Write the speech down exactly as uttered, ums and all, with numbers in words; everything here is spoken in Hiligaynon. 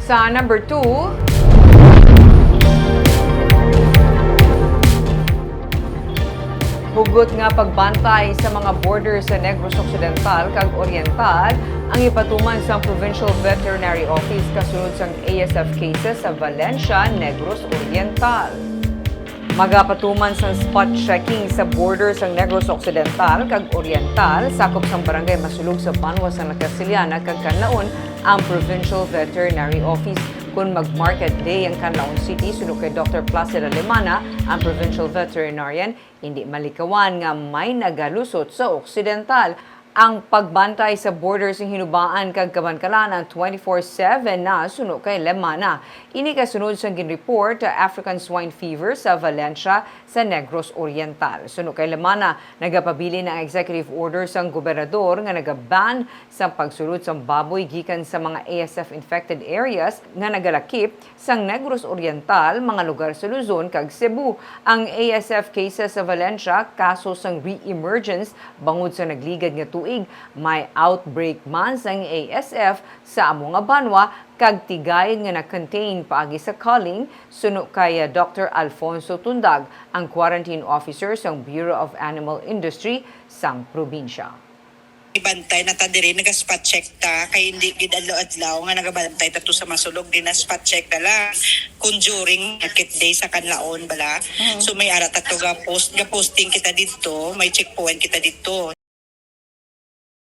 Sa number two, hugot nga pagbantay sa mga border sa Negros Occidental kag Oriental ang ipatuman sang Provincial Veterinary Office kasunod sang A S F cases sa Valencia, Negros Oriental. Magapatuman sang spot checking sa border sang Negros Occidental kag Oriental, sakop sang Barangay Masulog sa banwa sang La Castellana kag Canlaon, ang Provincial Veterinary Office. Kon mag-market day ang Canlaon City, suno kay Doctor Placida Lemana, ang provincial veterinarian, hindi malikawan nga may nagalusot sa Occidental. Ang pagbantay sa border sing Hinubaan kag Kabankalan ang twenty-four seven na, suno kay Lemana. Ini kasunod sang ginreport African swine fever sa Valencia sa Negros Oriental. Suno kay Lemana, nagapabilin ang executive order sang gobernador nga nagaban sang pagsulod sang baboy gikan sa mga A S F infected areas nga nagalakip sang Negros Oriental, mga lugar sa Luzon kag Cebu. Ang A S F cases sa Valencia, kaso sang re-emergence bangod sa nagligad nga tuig, may outbreak man sang A S F sa amo nga banwa kag tigayon nga na-contain paagi sa culling, suno kay, ah, Doctor Alfonso Tundag, ang quarantine officer sang Bureau of Animal Industry sang probinsya. Ibantay na ta diri, nagaspot check ta, kay hindi gid adlaw-adlaw nga nagabantay ta to sa Masulog, di na spot check na lang. Kung during market day sa Canlaon bala, so may ara ta to ga post, ga posting kita didto, may checkpoint kita didto.